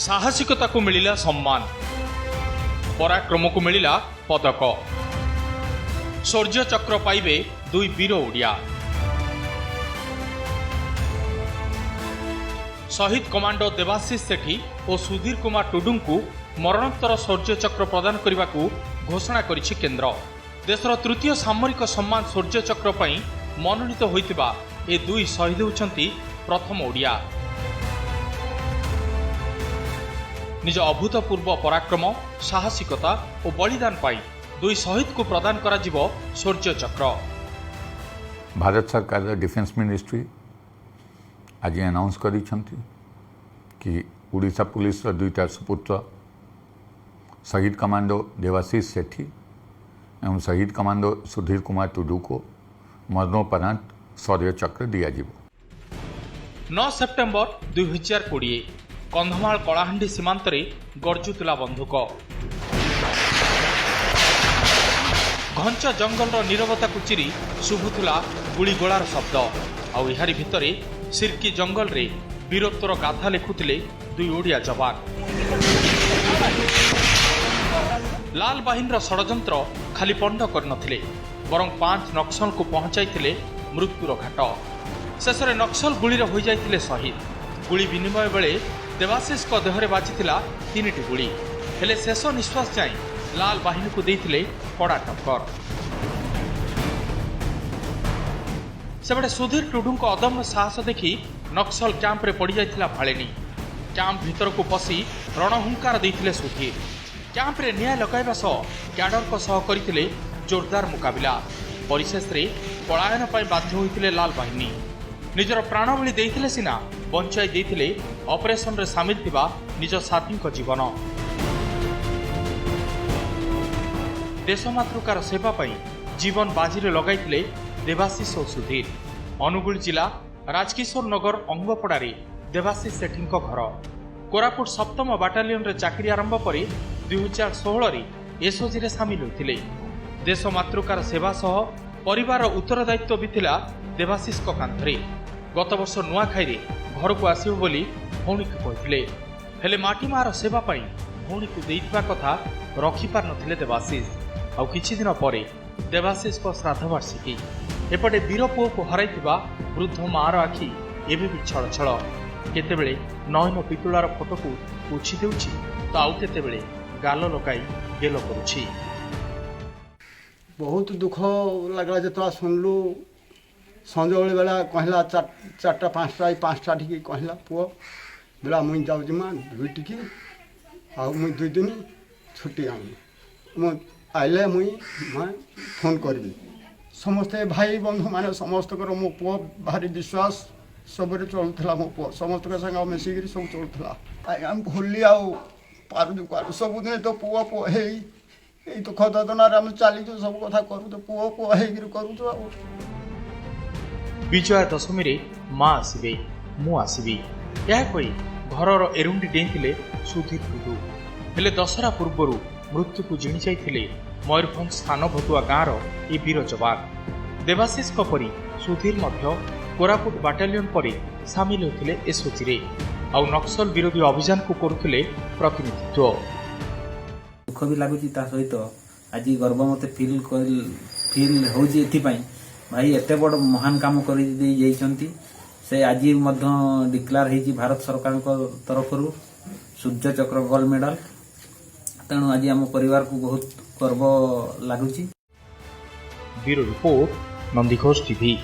ସାହସିକତାକୁ ମିଳିଲା ସମ୍ମାନ, ପରାକ୍ରମକୁ ମିଳିଲା ପଦକ। ଶୌର୍ଯ୍ୟ ଚକ୍ର ପାଇବେ ଦୁଇ ବୀର ଓଡ଼ିଆ। ଶହୀଦ କମାଣ୍ଡୋ ଦେବାଶିଷ ସେଠୀ ଓ ସୁଧୀର କୁମାର ଟୁଡୁଙ୍କୁ ମରଣୋତ୍ତର ଶୌର୍ଯ୍ୟ ଚକ୍ର ପ୍ରଦାନ କରିବାକୁ ଘୋଷଣା କରିଛି କେନ୍ଦ୍ର। ଦେଶର ତୃତୀୟ ସାମରିକ ସମ୍ମାନ ଶୌର୍ଯ୍ୟ ଚକ୍ର ପାଇଁ ମନୋନୀତ ହୋଇଥିବା ଏ ଦୁଇ ଶହୀଦ ହେଉଛନ୍ତି ପ୍ରଥମ ଓଡ଼ିଆ। ନିଜ ଅଭୂତପୂର୍ବ ପରାକ୍ରମ, ସାହସିକତା ଓ ବଳିଦାନ ପାଇଁ ଦୁଇ ଶହୀଦକୁ ପ୍ରଦାନ କରାଯିବ ଶୌର୍ଯ୍ୟ ଚକ୍ର। ଭାରତ ସରକାରର ଡିଫେନ୍ସ ମିନିଷ୍ଟ୍ରି ଆଜି ଆନାଉନ୍ସ କରିଛନ୍ତି କି ଓଡ଼ିଶା ପୁଲିସର ଦୁଇଟା ସୁପୁତ୍ର ଶହୀଦ କମାଣ୍ଡୋ ଦେବାଶିଷ ସେଠୀ ଏବଂ ଶହୀଦ କମାଣ୍ଡୋ ସୁଧୀର କୁମାର ଟୁଡୁକୁ ମରଣୋପରାନ୍ତ ଶୌର୍ଯ୍ୟ ଚକ୍ର ଦିଆଯିବ। 9 ସେପ୍ଟେମ୍ବର 2020, କନ୍ଧମାଳ କଳାହାଣ୍ଡି ସୀମାନ୍ତରେ ଗର୍ଜୁଥିଲା ବନ୍ଧୁକ। ଘଞ୍ଚ ଜଙ୍ଗଲର ନୀରବତାକୁ ଚିରି ଶୁଭୁଥିଲା ଗୁଳିଗୋଳାର ଶବ୍ଦ। ଆଉ ଏହାରି ଭିତରେ ସିର୍କି ଜଙ୍ଗଲରେ ବୀରତ୍ୱର ଗାଥା ଲେଖୁଥିଲେ ଦୁଇ ଓଡ଼ିଆ ଯବାନ। ଲାଲ ବାହିନୀର ଷଡ଼ଯନ୍ତ୍ର ଖାଲି ପଣ୍ଡ କରିନଥିଲେ, ବରଂ 5 ନକ୍ସଲଙ୍କୁ ପହଞ୍ଚାଇଥିଲେ ମୃତ୍ୟୁର ଘାଟ। ଶେଷରେ ନକ୍ସଲ ଗୁଳିରେ ହୋଇଯାଇଥିଲେ ଶହୀଦ। ଗୁଳି ବିନିମୟ ବେଳେ ଦେବାଶିଷଙ୍କ ଦେହରେ ବାଜିଥିଲା 3ଟି ଗୁଳି। ହେଲେ ଶେଷ ନିଶ୍ୱାସ ଯାଏଁ ଲାଲ ବାହିନୀକୁ ଦେଇଥିଲେ କଡ଼ା ଟକ୍କର। ସେପଟେ ସୁଧୀର ଟୁଡୁଙ୍କ ଅଦମ୍ୟ ସାହସ ଦେଖି ନକ୍ସଲ କ୍ୟାମ୍ପରେ ପଡ଼ିଯାଇଥିଲା ଭାଳେଣି। କ୍ୟାମ୍ପ ଭିତରକୁ ପଶି ରଣହୁଙ୍କାର ଦେଇଥିଲେ ସୁଧୀର। କ୍ୟାମ୍ପରେ ନିଆଁ ଲଗାଇବା ସହ କ୍ୟାଡରଙ୍କ ସହ କରିଥିଲେ ଜୋରଦାର ମୁକାବିଲା। ପରିଶେଷରେ ପଳାୟନ ପାଇଁ ବାଧ୍ୟ ହୋଇଥିଲେ ଲାଲ ବାହିନୀ। ନିଜର ପ୍ରାଣବଳି ଦେଇଥିଲେ ସିନା, ବଞ୍ଚାଇ ଦେଇଥିଲେ ଅପରେସନରେ ସାମିଲ ଥିବା ନିଜ ସାଥୀଙ୍କ ଜୀବନ। ଦେଶ ମାତୃକାର ସେବା ପାଇଁ ଜୀବନ ବାଜିରେ ଲଗାଇଥିଲେ ଦେବାଶିଷ ଓ ସୁଧୀର। ଅନୁଗୁଳ ଜିଲ୍ଲା ରାଜକିଶୋର ନଗର ଅଙ୍ଗପଡ଼ାରେ ଦେବାଶିଷ ସେଠୀଙ୍କ ଘର। କୋରାପୁଟ 7ମ ବାଟାଲିୟନରେ ଚାକିରି ଆରମ୍ଭ ପରେ 2016ରେ ଏସ୍ଓଜିରେ ସାମିଲ ହୋଇଥିଲେ। ଦେଶ ମାତୃକାର ସେବା ସହ ପରିବାରର ଉତ୍ତରଦାୟିତ୍ୱ ବି ଥିଲା ଦେବାଶିଷଙ୍କ କାନ୍ଧରେ। ଗତବର୍ଷ ନୂଆଖାଇରେ ଘରକୁ ଆସିବ ବୋଲି ଭଉଣୀକୁ କହିଥିଲେ। ହେଲେ ମାଟି ମାଆର ସେବା ପାଇଁ ଭଉଣୀକୁ ଦେଇଥିବା କଥା ରଖିପାରିନଥିଲେ ଦେବାଶିଷ। ଆଉ କିଛି ଦିନ ପରେ ଦେବାଶିଷଙ୍କ ଶ୍ରାଦ୍ଧବାର୍ଷିକୀ। ଏପଟେ ବୀର ପୁଅକୁ ହରାଇଥିବା ବୃଦ୍ଧ ମାଆର ଆଖି ଏବେ ବି ଛଳଛଳ। କେତେବେଳେ ନୟନ ପିତୁଳାର ଫଟୋକୁ ପୋଛି ଦେଉଛି ତ ଆଉ କେତେବେଳେ ଗାଲ ଲଗାଇ ଗେଲ କରୁଛି। ବହୁତ ଦୁଃଖ ଲାଗିଲା ଯେତେବେଳେ ଶୁଣିଲୁ। ସଞ୍ଜବେଳେ ବେଳା କହିଲା, 4ଟା 5ଟା, ଏଇ 5ଟା ଠିକି କହିଲା ପୁଅ ବେଳା, ମୁଇଁ ଯାଉଛି ମା ଦୁଇଟିକି, ଆଉ ମୁଇଁ 2 ଦିନ ଛୁଟି ଆଣିବି, ମୁଁ ଆଇଲେ ମୁଇଁ ମା ଫୋନ୍ କରିବି। ସମସ୍ତେ ଭାଇ ବନ୍ଧୁମାନେ ସମସ୍ତଙ୍କର ମୋ ପୁଅ ଭାରି ବିଶ୍ୱାସ, ସବୁରେ ଚଳୁଥିଲା ମୋ ପୁଅ, ସମସ୍ତଙ୍କ ସାଙ୍ଗେ ମିଶିକିରି ସବୁ ଚଳୁଥିଲା। ଆଜ୍ଞା, ଆମେ ଭୁଲି ଆଉ ପାରୁଛୁ କୁଆଡ଼ୁ? ସବୁଦିନ ତ ପୁଅ ପୁଅ ହେଇ ଏଇ ଦୁଃଖ ବେଦନାରେ ଆମେ ଚାଲିଛୁ, ସବୁ କଥା କରୁଛୁ, ପୁଅ ପୁଅ ହେଇକିରି କରୁଛୁ। ଆଉ ବିଜୟା ଦଶମୀରେ ମା ଆସିବେ, ମୁଁ ଆସିବି, ଏହା କହି ଘରର ଏରୁଣ୍ଡି ଡେଇଁଥିଲେ ସୁଧୀର ଟୁଡୁ। ହେଲେ ଦଶହରା ପୂର୍ବରୁ ମୃତ୍ୟୁକୁ ଜିଣି ଯାଇଥିଲେ ମୟୂରଭଞ୍ଜ ସାନଭଦୁଆ ଗାଁର ଏ ବୀର ଯବାନ। ଦେବାଶିଷଙ୍କ ପରି ସୁଧୀର ମଧ୍ୟ କୋରାପୁଟ ବାଟାଲିୟନ ପରେ ସାମିଲ ହୋଇଥିଲେ ଏସ୍ଓଜିରେ, ଆଉ ନକ୍ସଲ ବିରୋଧୀ ଅଭିଯାନକୁ କରୁଥିଲେ ପ୍ରତିନିଧିତ୍ୱ। ଦୁଃଖ ବି ଲାଗୁଛି, ତା ସହିତ ଆଜି ଗର୍ବ ମୋତେ ଫିଲ୍ ହେଉଛି ଏଥିପାଇଁ, ଭାଇ ଏତେ ବଡ଼ ମହାନ କାମ କରିଦେଇ ଯାଇଛନ୍ତି। ସେ ଆଜି ମଧ୍ୟ ଡିକ୍ଲାର ହେଇଛି ଭାରତ ସରକାରଙ୍କ ତରଫରୁ ସୂର୍ଯ୍ୟ ଚକ୍ର ଗୋଲ୍ଡ ମେଡାଲ। ତେଣୁ ଆଜି ଆମ ପରିବାରକୁ ବହୁତ ଗର୍ବ ଲାଗୁଛି। Bureau report, Nandighosh TV.